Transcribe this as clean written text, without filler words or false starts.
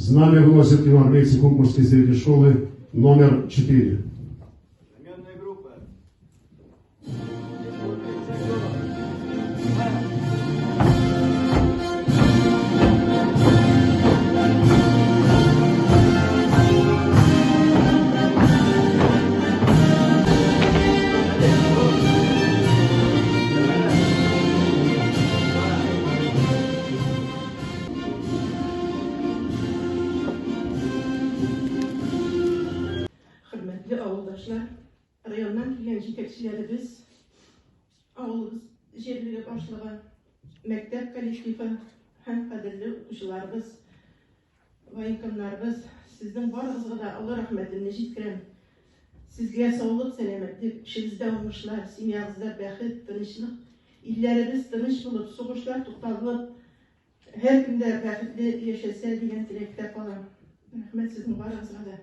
Знамя выносят юнармейцы Кукморской средней школы номер 4. Знаменная группа. Хөрмәтле авылдашлар, районнан килгән җитәкчеләребез, авылыбыз җирлеге башлыгы, мәктәп коллективы һәм кадерле укучыларыбыз, военкомнарыбыз, сезнең барыгызга да олы рәхмәтемне җиткерәм. Сезгә саулык, сәламәтлек, эшегездә уңышлар, семьягызда бәхет, тынычлык, илләребез тыныч булып, сугышлар тукталып, һәркем дә бәхетле яшәсә дигән теләктә калам. Рәхмәт сезнең барыгызга да.